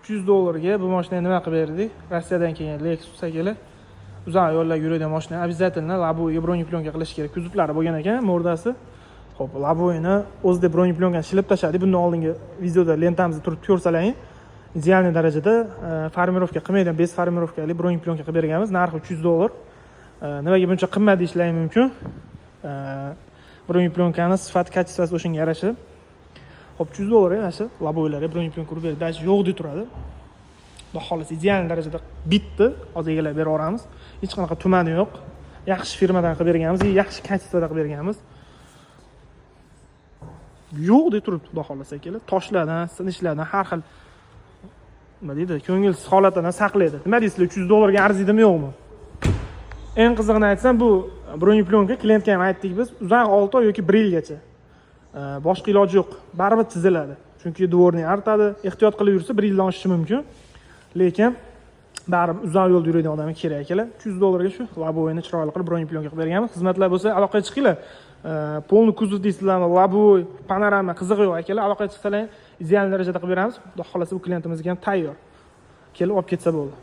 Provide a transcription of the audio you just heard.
300 dollarga bu mashinani nima qilib berdik? Rossiyadan kelgan Lexus, akalar. Uzoq yo'llarga yuradigan mashina обязательно лобовой ga бронеплёнка qilish kerak. Kuzovlari bo'lgan ekan, морда si. Xo'p, лобовой ni o'zida бронеплёнка ni shilib tashladik. Bundan oldingi videoda lentamizda turibdi, ko'rsalaring. Идеальный darajada формировка qilmaydigan, без формировка li бронеплёнка qilib berganmiz. Narxi 300 dollar. Nimaga buncha qimmat deyishlari mumkin. Бронеплёнка ni sifat, качество si o'shanga yarasha. Xo'p, 300 dollar mana shu лобовой larga бронеплёнка urib berdi. Даже yo'q deb turadi. Xudo xohlasa, идеальный darajada bitdi. Hozir egalab berib yuboramiz. Hech qanaqa tumani yo'q. Yaxshi firmadan qilib berganmiz, yaxshi качество da qilib berganmiz. Yo'q deb turibdi, xudo xohlasa, akalar. Toshlardan, sinishlardan, har xil, nima deydi, ko'ngilsiz holatlardan saqlaydi. Nima deysizlar, 300 dollarga arziydimi, yo'qmi? Eng qizig'ini aytsam, bu бронеплёнка klientga ham aytdik biz, uzoq 6 oy yoki 1 yilgacha. Boshqa iloji yo'q. Baribir chiziladi. Chunki дворник artadi, ehtiyot qilib yursa, 1 yildan oshishi mumkin. Lekin baribir uzoq yo'lda yuradigan odamga kerak, akalar. 300 dollarga shu лобовой ni chiroyli qilib бронеплёнка qilib berganmiz. Xizmatlar bo'lsa, aloqaga chiqinglar. Полный kuzov deysizlarmi, лобовой, panorama, qizig'i yo'q, akalar. Aloqaga chiqsalar, идеальный darajada qilib beramiz. Xudo xohlasa, bu klientimizga ham tayyor. Kelib olib ketsa bo'ldi.